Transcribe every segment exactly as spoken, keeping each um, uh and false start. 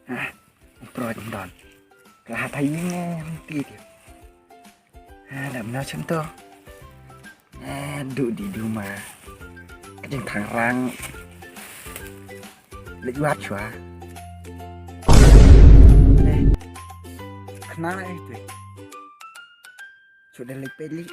Ah, pro jong don. Ka ha tai ning ne ti ti. Ah, da mna chim to. Ah, du di du ma. Ka jing thang rang. Lek wat chua. Eh. Khna eh tu. Chu da lek peli.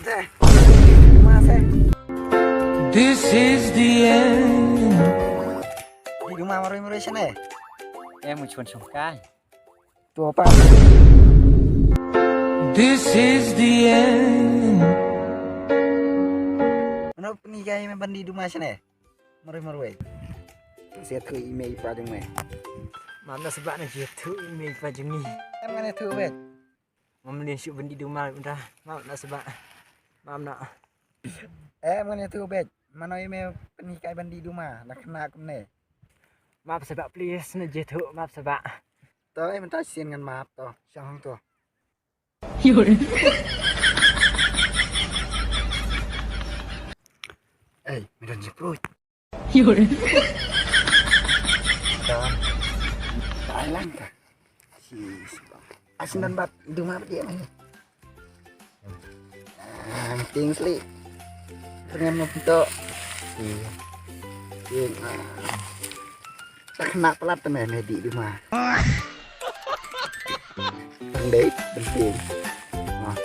Deh. Duma se. This is the end. Di duma maroi maroi sene. Em mu chun shong kai. Tu apa? This is the end. Mano pni kai me bandi duma sene. Maroi maroi. Sia thu i mei pa jong me. Mam na sebab na je thu i mei pa jong ni. Em ngane thu bet. Mam ni shu bandi duma menta. Mam na sebab. Mam na. Em ngane thu bet. Mano i me pni kai bandi duma na khna kumne. Map sebab please na je thu map sebab. To em ta sien ngan map to. Shang hang to. Ei, medan je pruit. Yore. Dai lang ka. Sis. Asin dan bat duma dia mai. Ting sli. Tengah mau pintu. Ting. Ting. Tak kena pelat tu meh di duma. Tang dei, penting. Ah.